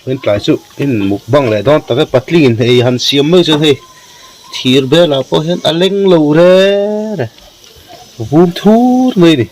In tlai chu in mukbang leh dawn tak e patling in ei han siam mai chuan hei thir belah pawh hian a leng lo reng e vum thur mai a ni.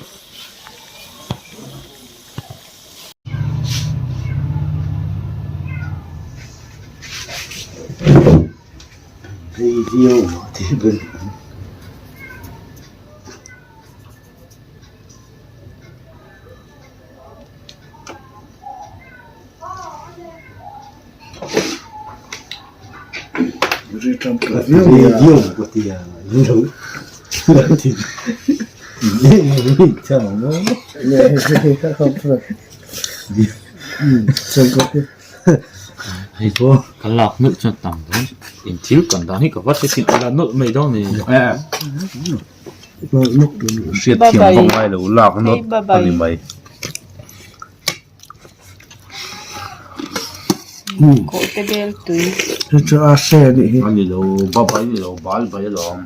Hei pawh ka lak nawlh chuan tam dawn in thil kan dan hi ka va hre thin ila nawlh mai dawn ni. Hriat thiam vak ngai lo lak nawt a ni mai. A ni lo ba bai ni lo bal bai alawm.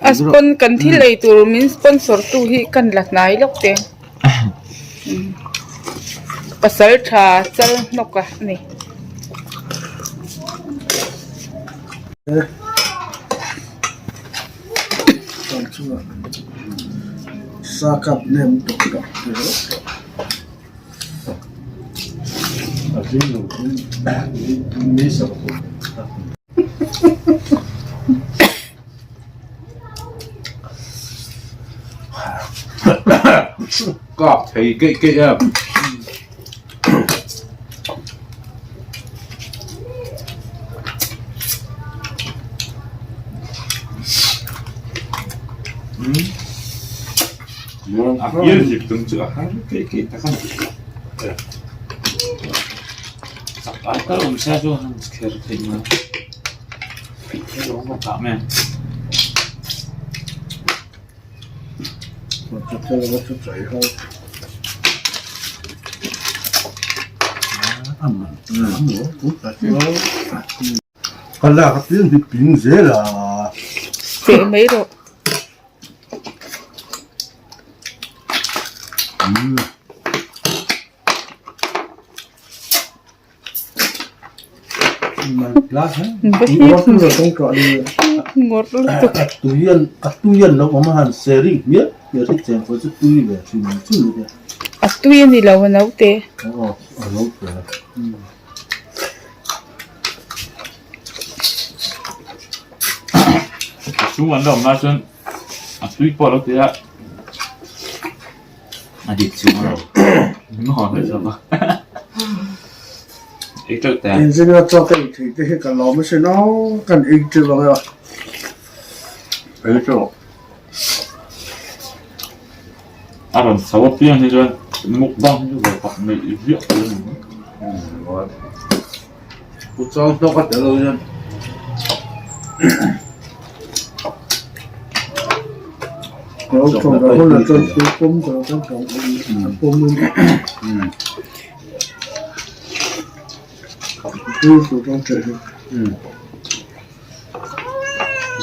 A spon kan thil ei tur min sponsor tu hi kan la hnai lawk te pasal tha chal hnawk a ni. Kap thei keih keih em. A hmel hip tum chu a har keih keih tak a ni. Chak ai tal awm sia chu han kher theih mai. Ka lak apiang hi ping zel a. Teh mai rawh. A tui a ni lo a naute. A chhung an la awm lai chuan a tui pawh a lo ti a. A dik chu maw maw hei zawk a ei teuh teh. Engineer chaw ka ei thei te hi ka lawm asin aw kan ei teuh ang e. Ei teuh. A rawn chho apiang hi chuan mukbang hi chu vawi pak neih viah tur a ni mai. Pu chang hnawk a tel lo hian.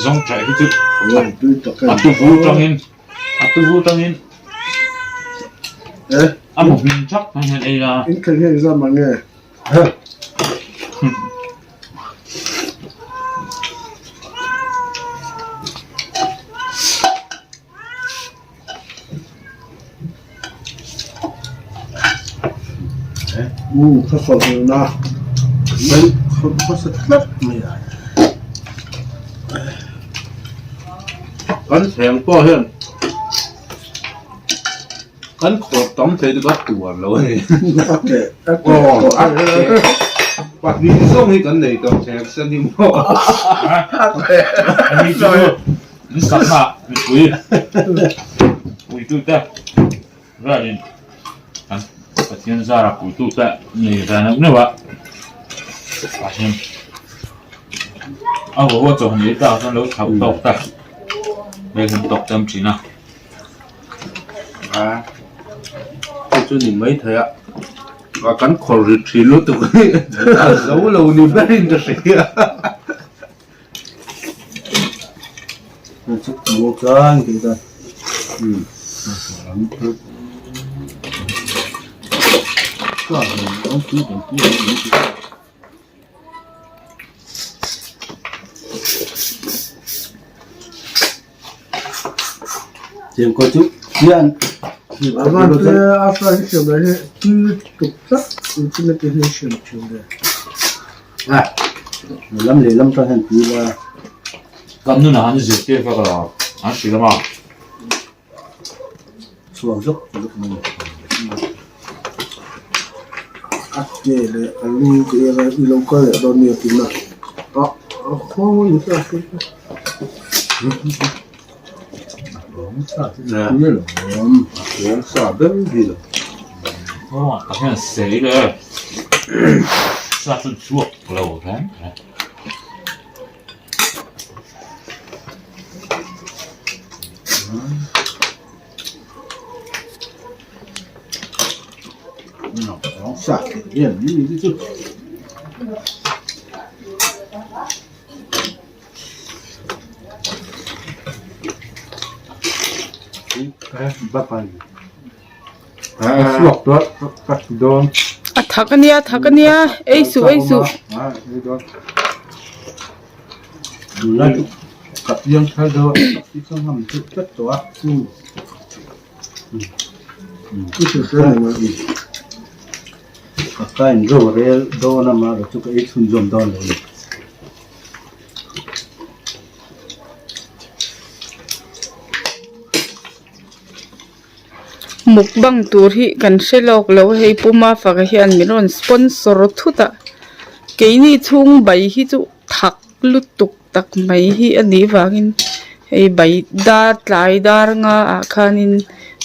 Zawng ṭaih hi chu a tuvu ṭangin a tuvu ṭangin a mu hmin ṭhak mai hian ei a. Kan thleng pawh hian Kan khawp tam thei chu ka tuar lo a ni. Pahnih zawng hi kan nei tawh thleng se ni maw. Ani chu in sakna mipui puitute velin kan Pathian zara puitute nei ve neuh neuh a. Tah hian a huaua chawhmeh tah chuan lo thlauh tawk ta vel hian tawk tam thin a. A chu chu ni mai thei a. A kan khawr ri thin lutuk hi a zo lo ni berin ka hria. Chengkaw chu hian lam leh lam tan hian tui ila. Kan nunah han zirtir vak lo an hrilh a ma. Chhuak zawk zawk mai. A ke leh a lu te hian i lo kal leh dawn nia tihna a a khuang a ni ta A hian sei leh sa chu chhuak lo reng reng. A thak ania a thak ania ei suh ei suh. Mukbang tur hi kan hre lawk lo a hei Puma faka hian min rawn sponsor thut a keini chhung bai hi chu thak lutuk tak mai hi a nih vangin hei bai dar tlai dar nga ah khanin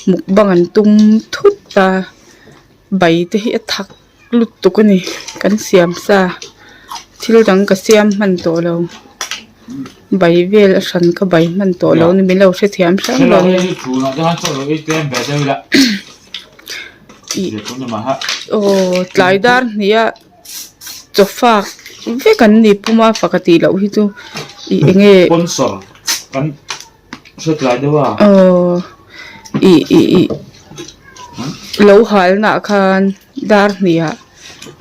mukbang an tum thut a bai te hi a thak lutuk a ni kan siam sa thil dang ka siam hman tawh lo bai vel a hran ka bai hman tawh lo a ni min lo hrethiam hrang lo a ni aw tlai dar hnih a chaw fak vek an ni puma faka tih loh hi chu ih eng nge aw ih ih ih lo hal nah khan dar hnih ah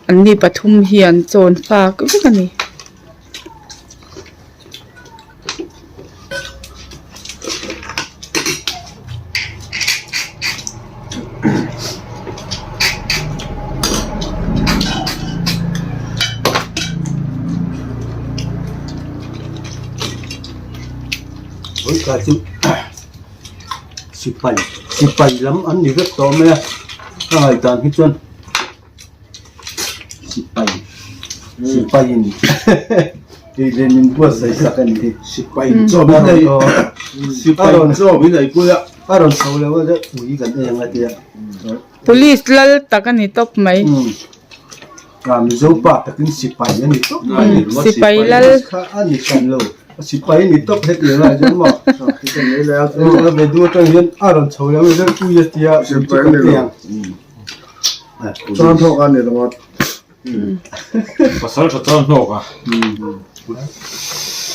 an ni pathum hian chawn fak vek a ni. Vawikai chu sipai sipai lam an ni vek tawh mai a a ngaihdan hi chuan sipai sipai in tih leh min buatsaih sak a ni hi sipai chaw min ei sipai chaw min ei pui a a rawn chho lo a deuh ui kan ei ang a tia Police lal tak a ni tawp mai. Ka Mizo pa takin sipai a ni tawp mai ni. Sipai lal. Kha a ni hran lo. Sipai a ni tawp heti ang ah hian maw. Vedu atang hian a rawn chho lo a ui a tia ui chu ka ti ang. Chuan thawk a ni ringawt. Pasal tha chuan hlawk a.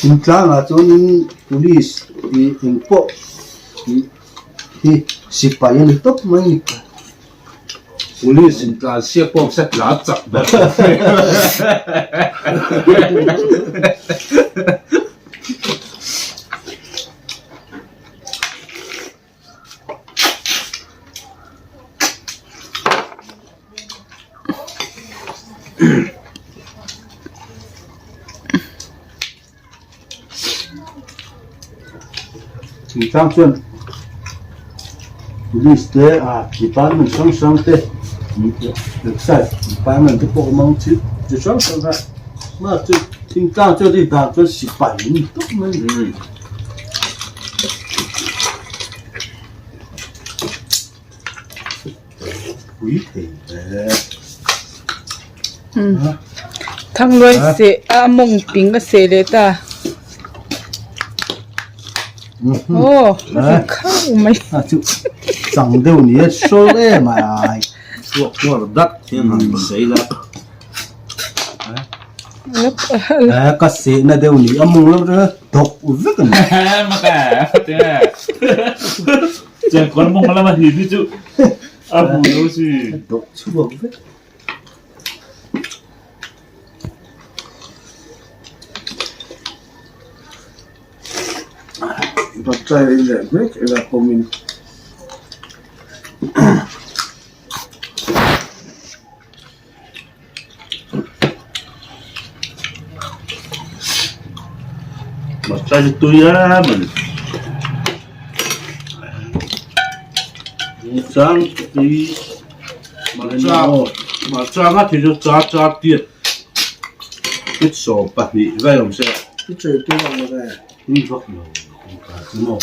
Thingtlangah chuanin police tih engpawh hi sipai a ni tawp mai ni. Police in tlan siak pawh se tlan chak ber. Chungchang chuan police te ah department hrang hrang te excise department te pawh awm ang chi chi hrang hrang kha mahse thingtlang chuan hei dan chuan sipai an ni tawp mai a ni. Pui thei hle. Thangluai seh a mawng ping a seh leh ta. Aw a ri khauh mai. A chu chang deuh ni e sawl em ai. Chhuak hmuar dat hian han sawi la. Eh ka sehna deuh ni a mung lo chu dawk vek a ni. Chengkawl mung lama hip hi chu a hmu lo si. Dawk chhuak vek. Bapchai ei leh mek ila pawmin. Bapchai chu tui em a ni. Chang tui Hmarcha nga thil chu char char tiat tiat 12 vel awm se. I chei tur ang mawle. Tui vak lo ang ka chu maw.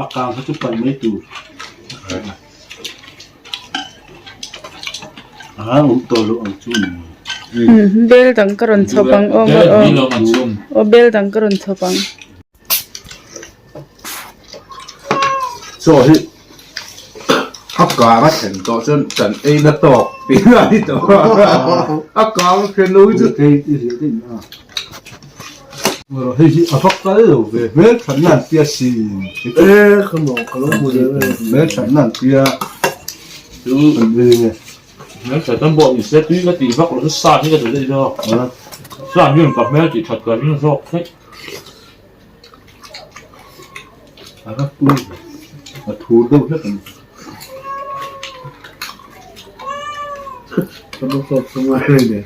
A kang kha chu pan mai tur a awm tawh loh ang chu ni Bel dang ka rawn chhawp ang aw aw bel dang ka rawn chhawp ang. Chaw hi a kang a thlen tawh chuan kan ei na tawk tih a ni tawh a kang a thlen lo hi chu. Hei hi a va kal lo ve hmel that nan tia sin e ka maw ka lo hmu ve ve hmel that nan tia chu hmel that nan pawh ni se tui ka tih vak lo chu sa hi ka duh daih zawk sa hian ka hmel tih that ka ring zawk theih a va tui ve a thur deuh hlek a ni. Ka lo sawt chu ngai rei nen.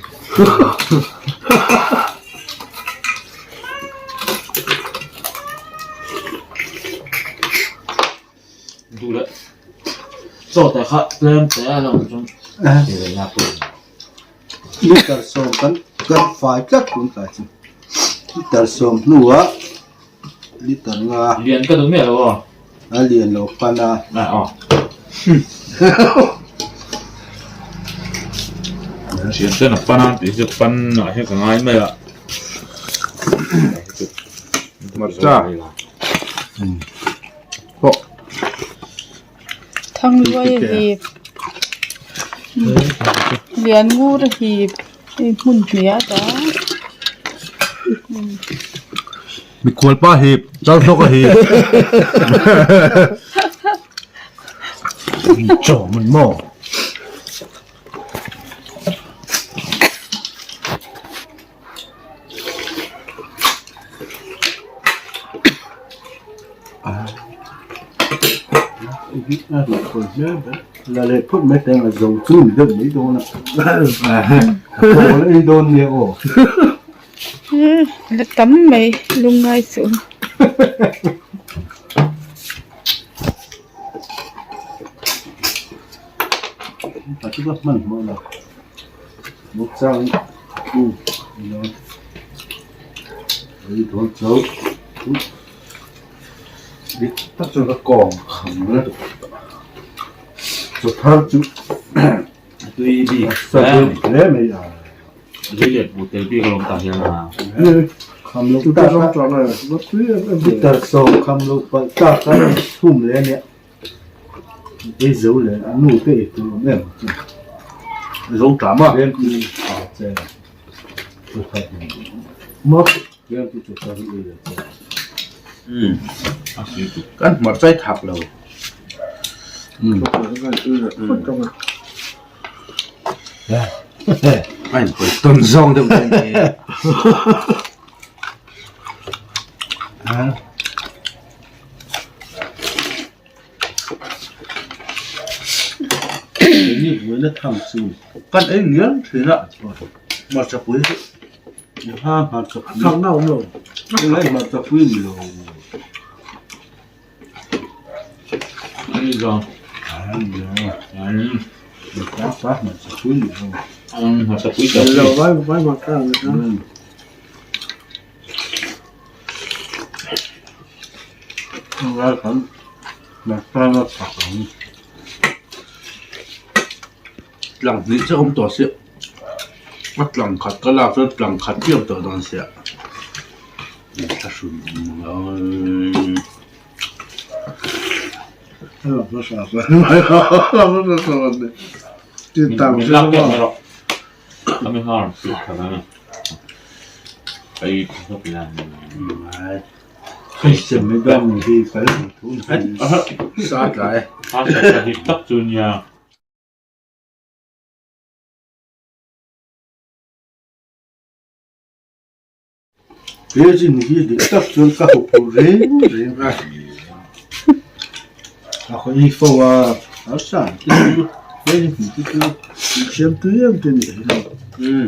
Duh leh chaw te kha tlem te a lang chuan Liter sawm kan kan fai tlat tun tlai chu liter sawm hnuah liter nga lian ka duh miah lo aw a lian lo pan a aw thian ten a pan a tih hi chu pan ah hian ka ngai mai a Hmarcha pawh Thangluai a hip lian ngur a hip hei hmun hnih a ta. Mikhual pa hip chal hlawk a hip. Chaw man maw. La leh phawt mai teng a zo chu ni deuh mai dawn a a ei dawn nia aw la tam mai lungngai suh a chu ka hmanhmawh lo. Mukchang u ilo ei dawn chauh dik tak chuan ka kawng kham lutuk chaw thar chu tui bik sa deuh hle mai a lei leh buh tel bik alawm tah hian a kham loh tak a bitter sawm kham loh palh tak a chhum leh ania. Ei zo leh a nu te ei tur awm em chu. Zo tam a. Rem ti a che. Chu khat ni. Mo rem ti chu khat ni le che. Um. Kan hmar chai thak lo. Um. A in pawi tawn zawng deuh dawn e. Ha. Kan ei ngial thin a. Hmarchapui chu ha hmarchapui Thakna awm lo. Tunlai hmarchapui ni lo. Ani zawng. Ani zawng. Pa hmarchapui ni lo. Hmarchapui tak. Lo vai vai hmarcha ang kha. Tunlai kan hmarcha na chak ang. Tlang hnih chiah awm tawh si a tlang khat ka lak chuan tlang khat chiah awm tawh dawn sia thlahrun sa tlai. Virgin hi dik tak chuan ka huphurh reng reng a, a hawi fo a, a sang te chu Virgin hmuh te chu Siam tui em te nih hi.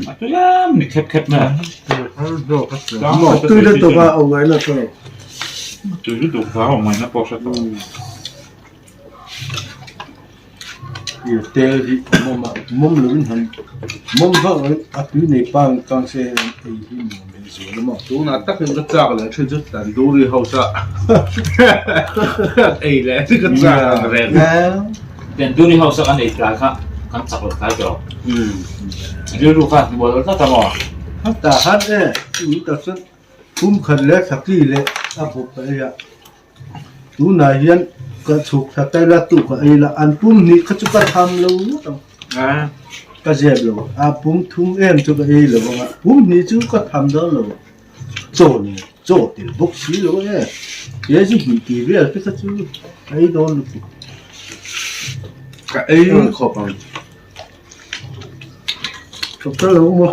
A tui em ni khep khep mai a. Tui lutuk a awm ngaihna tawh lo. Tui lutuk vang awm ngaihna pawh hre tawh lo. Ih tel hi mawm a mawm lovin han mawm vak lovin a tui nei pang kang se hian ei hi nuam leh zual a maw. Tunah takin ka chak leh thin chu tandoori house a ei leh chu ka chak ang reng. Tandoori house a kan ei tlai kha kan chak loh tlai tawh. Rilru kha hnual tlat a maw. Hata han e tui tak chuan pum khat leh thaki leh a bawp ka ei a. Tunah hian ka chhuk thla ta ila tu ka ei la an pum hnih kha chu ka tham lo ngawt ang ka zep lo a pum thum em chu ka ei lo ang a pum hnih chu ka tham dawn lo chaw nen chaw tel bawk si lo e he zu hnih tih vel te kha chu ka ei dawn lutuk ka ei khawp ang Chhuk tel lo maw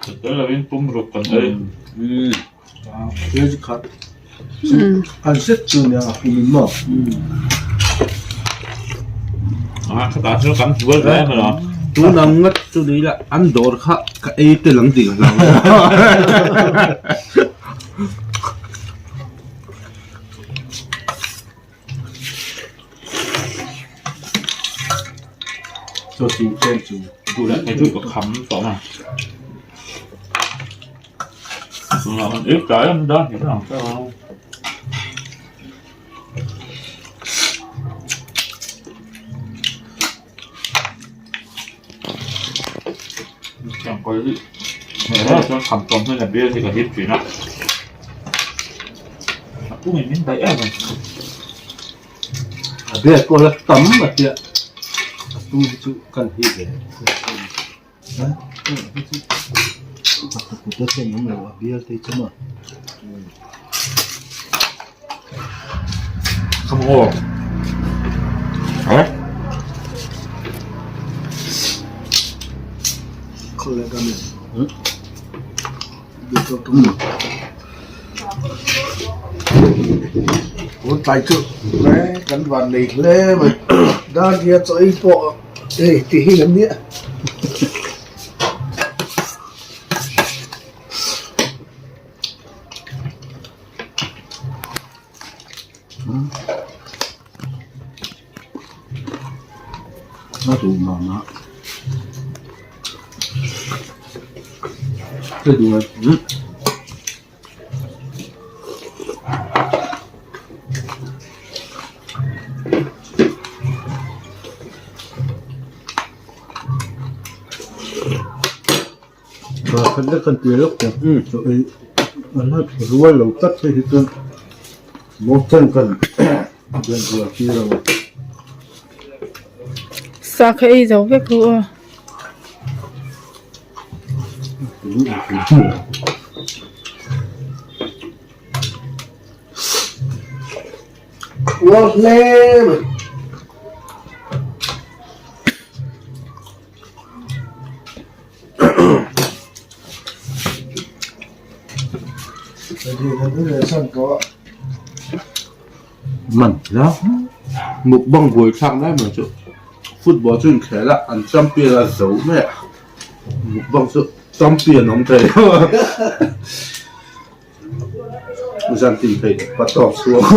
chhuk tel lovin pum ruk kan ei. He zu khat An zet chu nia a hum in maw? A khatah chuan kan hnual ve em alawm. Tun ang ngat chu ni ila an dawr kha ka ei tel ang tih ka hlau. Chaw ching chen chu. Duh leh thei chu ka kham tawh mai. Ih tlai an dan hi ang ta. Chang kawi hi. Chuan kham tawm hian a bial hi ka hip thin a. A pungin min daih em a. A bial pawh la tam a tia a tung hi chu kan hi ve a kut a chen awm lo a bial te chu maw. Come on. Khawlai ka ni. Tun tlai chu kan van nei hle mai dar nia chaw ei pawh hei ti hi an nia. A duh mah mah ka duh a Khat lek kan tir lawk teh chaw ei an la rual lo tlat phei hi chuan mawng kan buan buai tir ang. Sa kha ei zo vek ru aw. Uar hle mai. Man la mukbang buai thlak lai mai chu football chu inkhel a an champion a zo mai a mukbang chu. Champion awm thei lo a. Zan tin thei patawk chhuak.